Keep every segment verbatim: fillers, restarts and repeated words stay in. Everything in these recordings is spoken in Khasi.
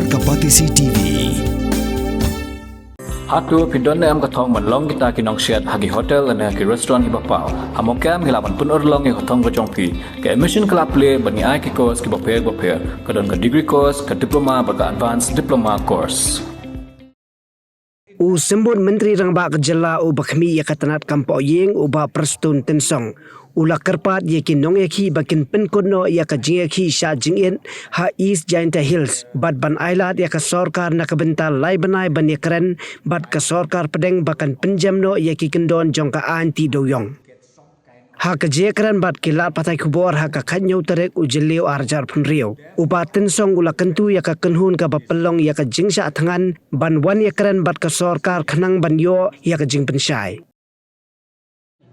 Ka Batesi T V. Hato phi don ne em ka thong ban long kita ki nongsiat ha ki hotel ne ha ki restaurant kiba paw? Ha Mawkyrwat ngi lah ban pynurlong ïa ka thong ka jong phi. Ka admission ka la plie bad ngi ai ki course kiba pher bapher. Ka don ka degree course, ka diploma bad ka advanced diploma course. U Symbud Myntri Rangbah ka Jylla uba khmih ïa ka tnat kam poh ïing, u Bah Prestone Tynsong, u la kyrpad ïa ki nongïakhih ba kin pynkut noh ïa ka jingïakhih shah jingit ha East Jaintia Hills bad ban ailad ïa ka sorkar na ka bynta lai bnai ban ïakren bad ka sorkar pdeng ba kan pynjem noh ïa ki kyndon jong ka aiñ tih dewiong. Ha ka jingïakren bad ki lad pathai khubor ha ka khathynñiew tarik u Jylliew arhajar arphew hynriew, u Bah Tynsong u la kyntu ïa ka kynhun kaba pynlong ïa ka jingshah thngan ban wan ïakren bad ka sorkar khnang ban ïoh ïa ka jingpynshai.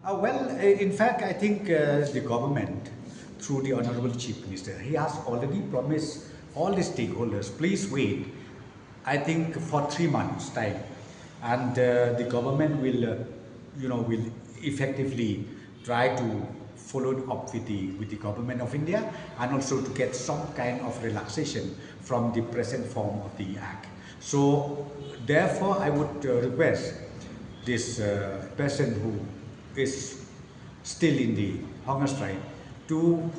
Uh, well, uh, in fact, I think uh, the government, through the Honorable Chief Minister, he has already promised all the stakeholders, please wait, I think for three months' time. And uh, the government will, uh, you know, will effectively try to follow up with the, with the government of India and also to get some kind of relaxation from the present form of the act. So, therefore, I would uh, request this uh, person who is still in the hunger strike to,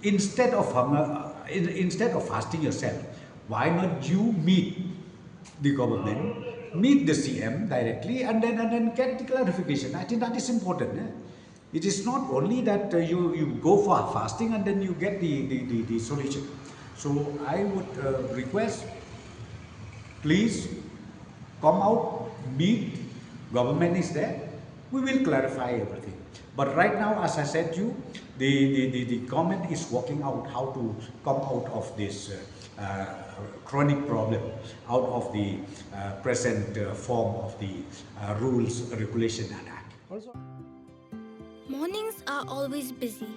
instead of hunger, uh, in, instead of fasting yourself, why not you meet the government, meet the C M directly, and then and then get the clarification? I think that is important. Eh? It is not only that uh, you, you go for fasting and then you get the, the, the, the solution. So I would uh, request, please come out, meet, government is there, we will clarify everything. But right now, as I said to you, the, the, the, the government is working out how to come out of this uh, uh, chronic problem, out of the uh, present uh, form of the uh, rules, regulation and act. Also, Mornings are always busy.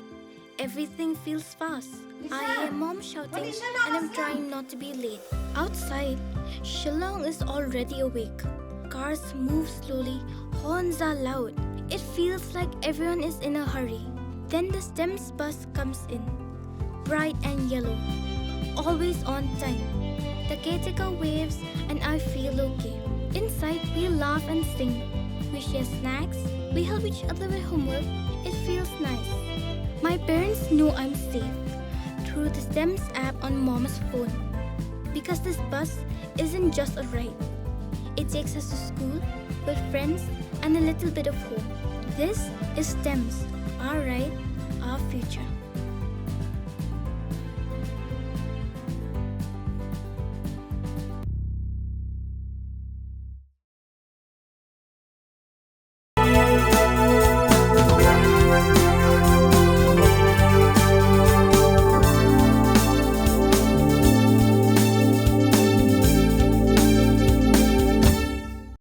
Everything feels fast. I hear mom shouting and I'm trying not to be late. Outside, Shillong is already awake. Cars move slowly, horns are loud. It feels like everyone is in a hurry. Then the STEMS bus comes in. Bright and yellow. Always on time. The caretaker waves and I feel okay. Inside, we laugh and sing. We share snacks. We help each other with homework. It feels nice. My parents know I'm safe through the STEMS app on mom's phone. Because this bus isn't just a ride, it takes us to school, with friends, and a little bit of hope. This is STEMS, our ride, our future.